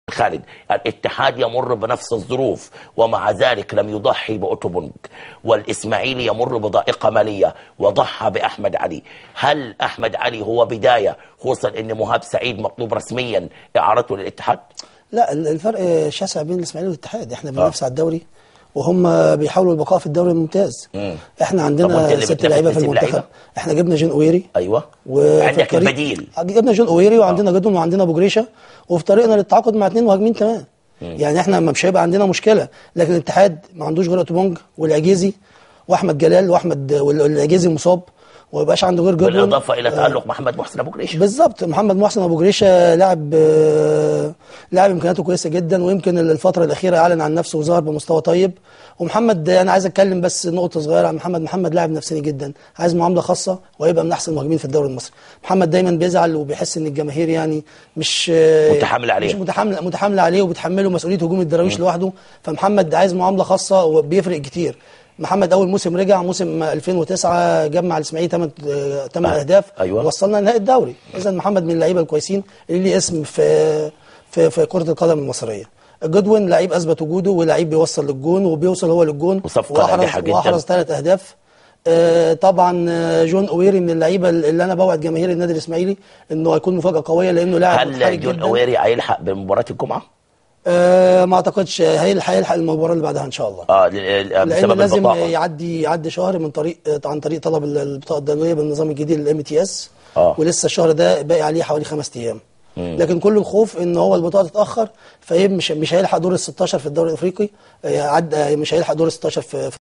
خالد، الاتحاد يمر بنفس الظروف ومع ذلك لم يضحي بأوتوبونج، والإسماعيلي يمر بضائقة مالية وضحى بأحمد علي. هل أحمد علي هو بداية، خصوصا أن مهاب سعيد مطلوب رسميا إعارته للاتحاد؟ لا، الفرق شاسع بين الإسماعيلي والاتحاد. احنا بننافس على الدوري وهم بيحاولوا البقاء في الدوري الممتاز. احنا عندنا 6 لعيبة في المنتخب. احنا جبنا جون اويري، ايوه، عندك البديل، جبنا جون اويري وعندنا جدون وعندنا ابو جريشه، وفي طريقنا للتعاقد مع 2 مهاجمين كمان. يعني احنا مش هيبقى عندنا مشكلة، لكن الاتحاد ما عندوش غير اوتوبونج والعجيزي واحمد جلال واحمد، والعجيزي مصاب وما بقاش عنده غير جدون، بالاضافة الى تالق محمد محسن ابو جريشه. بالظبط، محمد محسن ابو جريشه لاعب امكانياته كويسة جدا، ويمكن الفترة الاخيرة اعلن عن نفسه وظهر بمستوى طيب. ومحمد انا عايز اتكلم بس نقطة صغيرة عن محمد. محمد لاعب نفساني جدا، عايز معاملة خاصة، وهيبقى من احسن المهاجمين في الدوري المصري. محمد دايما بيزعل وبيحس ان الجماهير يعني مش متحامله عليه، مش متحامله عليه، وبتحمله مسؤولية هجوم الدراويش لوحده. فمحمد عايز معاملة خاصة وبيفرق كتير. محمد اول موسم رجع موسم 2009 جاب مع الاسماعيلي 8 اهداف، أيوة، وصلنا لنهائي الدوري. اذا محمد من اللعيبة الكويسين اللي ليه اسم في في في كره القدم المصرية. جدوين لعيب اثبت وجوده، ولعيب بيوصل للجون وبيوصل هو للجون، واحرز 3 اهداف. طبعا جون اويري من اللعيبة اللي انا بوعد جماهير النادي الاسماعيلي انه هيكون مفاجاة قوية، لانه لاعب متحرك جدا. هل جون اويري هيلحق بمباراة الجمعة؟ ما اعتقدش هيلحق المباراة اللي بعدها ان شاء الله. لان لازم يعدي شهر من طريق عن طريق طلب البطاقة الدولية بالنظام الجديد ال MTS، ولسه الشهر ده باقي عليه حوالي 5 ايام. لكن كل الخوف ان هو البطاقة تتاخر، فمش مش هيلحق دور ال 16 في الدوري الافريقي، مش هيلحق دور ال 16 في